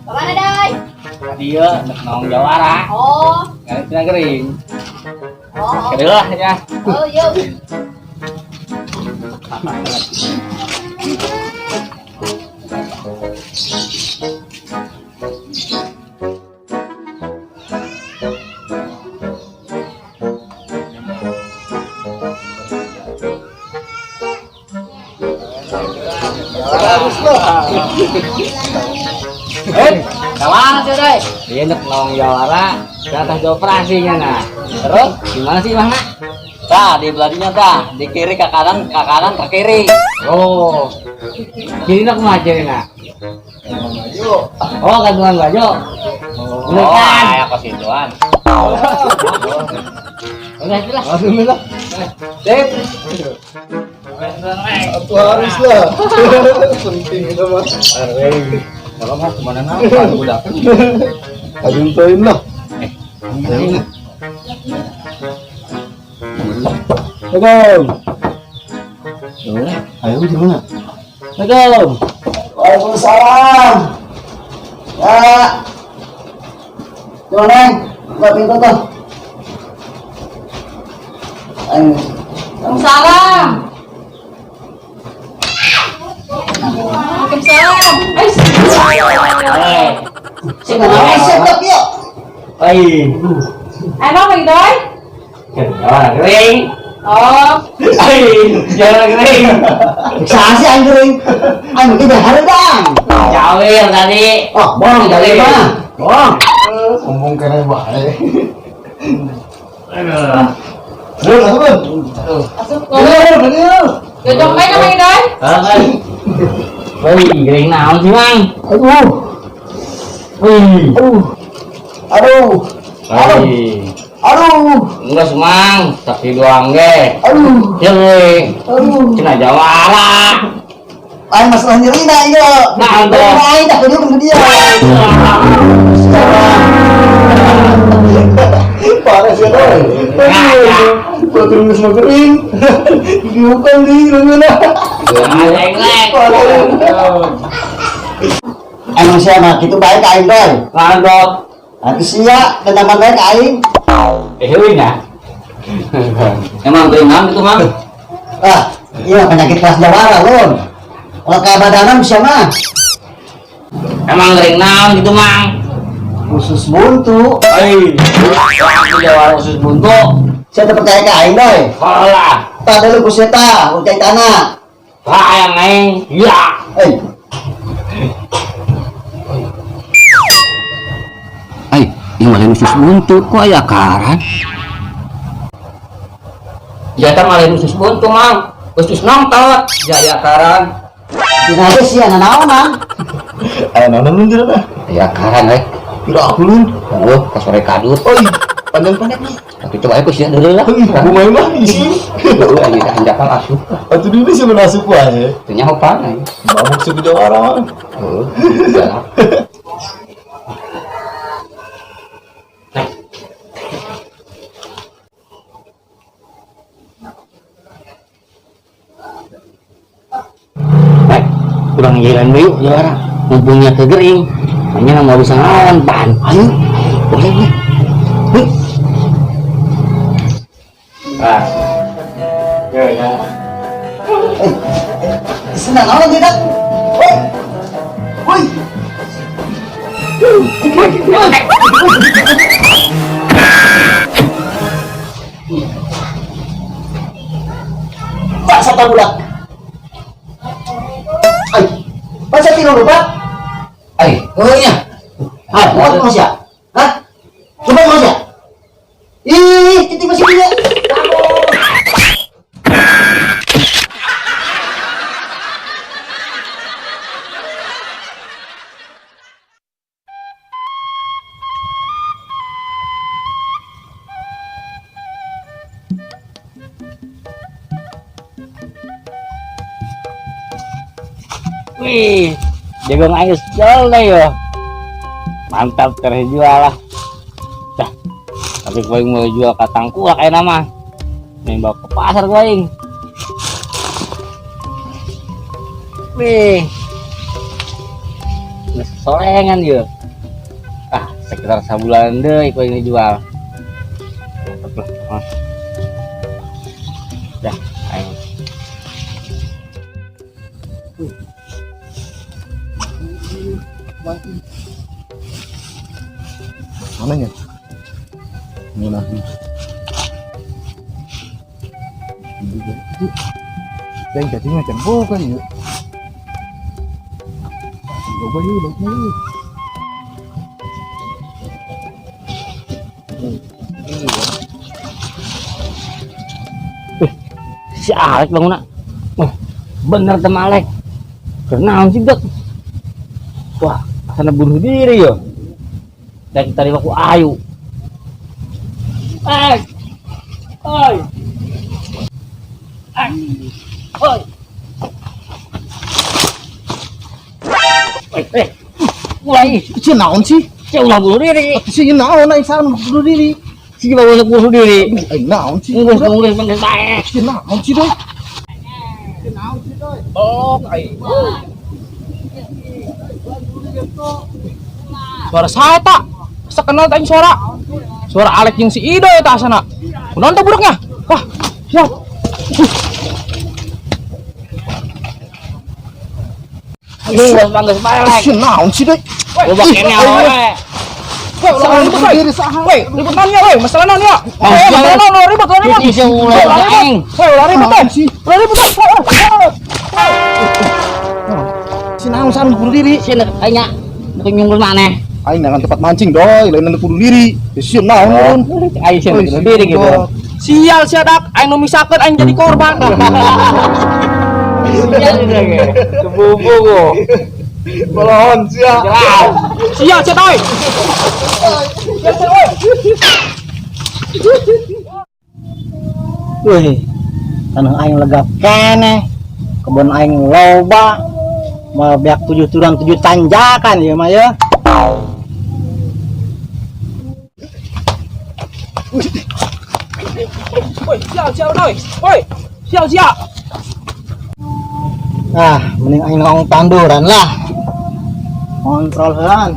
Kemana, Dai? Dia nek nong jawara. Oh. Nggak tina gering. Oh. Kedeu lah ya. Oh, yuk. Kawan sih, Dai. Dia nek nong jawara, ke atas operasinya nah. Terus gimana sih, Mang? Tah, di beladinya tah, di kiri ke kanan, ke kanan ke kiri. Oh. Kiri nak kumaha kiri nak? Oh, gantungan baju. Oh, Bener kan? aya kasituan. Udah itulah. Alhamdulillah. Sip. Atuh harus lah. Penting itu mah. Kalau mah kemana napa budak. Ajuntoin lah. Ayo. Assalamualaikum. Ayo gimana? Assalamualaikum. Waalaikumsalam. Ya. Tuh, Neng. Buka pintu tuh. Ayo. Waalaikumsalam. Waalaikumsalam. Eh, Eh, siap yuk. Oi. Emang Bang Doi? Jawara gering. Oh, Oi, jawara gering. Sah sih aing gering. Aing tidak hareudang. Jawir tadi. Oh, bohong jawir mah. Bohong. Ngomong keren bae. Aduh. Aduh, aduh. asup kok. Aduh, aduh. Jojok bae Bang Doi. Kan. Woi, gering naon sih, Mang? Aduh. Wih. Aduh. Aduh. Aduh. Wih. Aduh. Enggak semang, tapi doang ge. Aduh. Ya weh. Aduh. Cenah jawara. Aing masalah nyerina ieu. Nah, tuh. Aing dah kudu ke dia. Parah sih doi. Batur geus mah gering. Dibuka di leungeunna. Leng-leng. Emang sia mah kitu bae ka aing doi. Mantap. Atuh sia dendaman bae ka aing. Eh, heuing ya. Emang gering naon itu, Mang? Ah, iya penyakit kelas jawara lon. Kalau kabadanan sia mah Emang gering naon gitu, Mang? khusus buntu. Oi, aku jawara khusus buntu. Saya teu percaya ka aing doi. Kalah. Tah deuleu ku sia tah, ku cai tanah. Hayang aing. Ya. Eh, Ai, yang lain usus buntu kok aya karan? Jata malah usus buntu, Mang. Usus nongtot, jaya karan. dina ge sia nanaonan. Aya naon lun cenah? Aya karan we. Kira aku lun. Oh, kasore kadut. Oi, panjang-panjang nih. Tapi coba aku sia deuleu lah. Oi, bunga mah isi. Heuh, aya hanjakal asup. Atuh dulu sih menasup wae. Teu nyaho pan aing. Mabuk suku jawara mah. Heuh, galak. Eh, kurang jalan dulu jawara. Mumpungnya ke gering. Hanya mau bisa ngelawan pan. Ayo, boleh boleh. Wih, Ah. Ya, ya. eh, senang naon tidak? Woi. Woi. Pak satu budak. Ay, baca tilu lupa. Ai, heuh nya. Ah, mau mas ya? Hah? Coba mas ya? Ih, titik masih punya. Wih, jagung aing jol deh yo. Mantap terjual lah. Dah. Tapi gua mau jual ka tangkuak aya nama. Nembak ke pasar gua aing. Wih. Geus sorengan ieu. Ah, sekitar sabulan deui gua ini jual. Mantap lah. Ah. Dah, ayo. Mana nya? Ini lagi. Yang jadi macam bukan ya. Coba yuk, lauknya yuk. Si Alek bangun nak. Wah, bener tem Alek. Kenaon sih dek. Wah, sana bunuh diri yo. Dari tadi aku ayu. Alek. Oi. Alek. Oi. Eh, mulai. Si naon sih? Si ulah bunuh diri. Si naon aing saran bunuh diri. Si bawa bunuh diri. Aing naon sih? Ngurus ngurus bae. Si naon sih doi? Si naon sih doi? Oh, aing. Suara saya tak? Asa kenal tak suara? Suara Alek jeung si Ido ya tak asana. Kunaon teh budaknya? Wah, siap. Aduh, bang geus bae Lek. Si naon sih doi? Gua bakene awewe. Woi, ulah ribut woi. Woi, ribut naon ya woi? Masalah naon ya? Woi, masalah naon ulah ribut, ulah ribut. Isi ulah aing. Woi, ulah ribut teh. Ulah ribut teh. Si naon saran bunuh diri? Si aing nya nu nyunggul maneh. Aing jangan tempat mancing doi, lain bunuh diri. Si naon? Aing sih bunuh diri gitu. Sial sia dak, aing nu misakeun aing jadi korban. Sial ini kebubu gua. Bolon sia. Sial sia doi. Sial sia oi. Wih, tanah aing lega keneh, kebun aing loba, mau beak 7 turang 7 tanjakan ya mah ya. Woi, sial sial doi. Woi, sial sial. Ah, mending aing ngomong tanduran lah. Kontrol heulaan.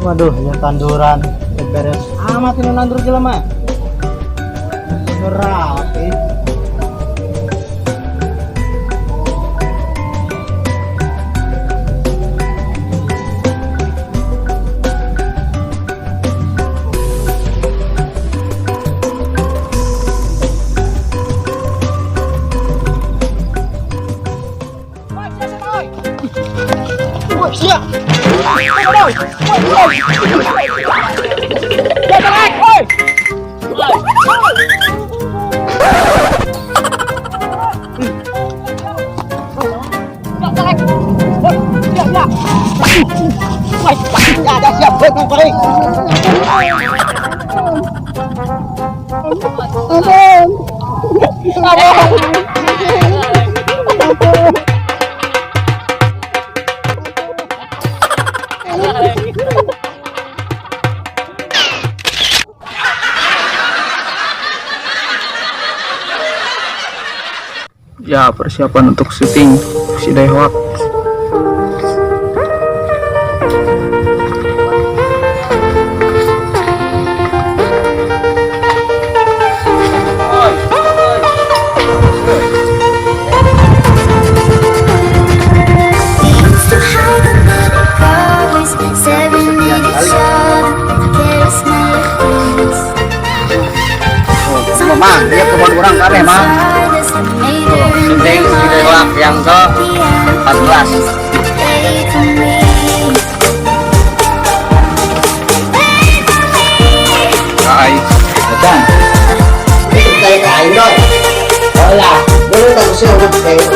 Waduh, ya tanduran beres amat ini nandur jelema. Rapi. Woi, siap. Woi, woi, woi. Ya, tarik, woi. Ya, tarik. Woi, siap, siap. Woi, ada siap, woi, kang paling. Ampun. Ampun. Ya, persiapan untuk syuting si Dayhawk. Mang, dia kebun orang kabeh, Mang. Syuting si Dayhawk yang ke 14. Hai, datang. Kayak aing doi. Oh lah. Dulu tak usah urut kayak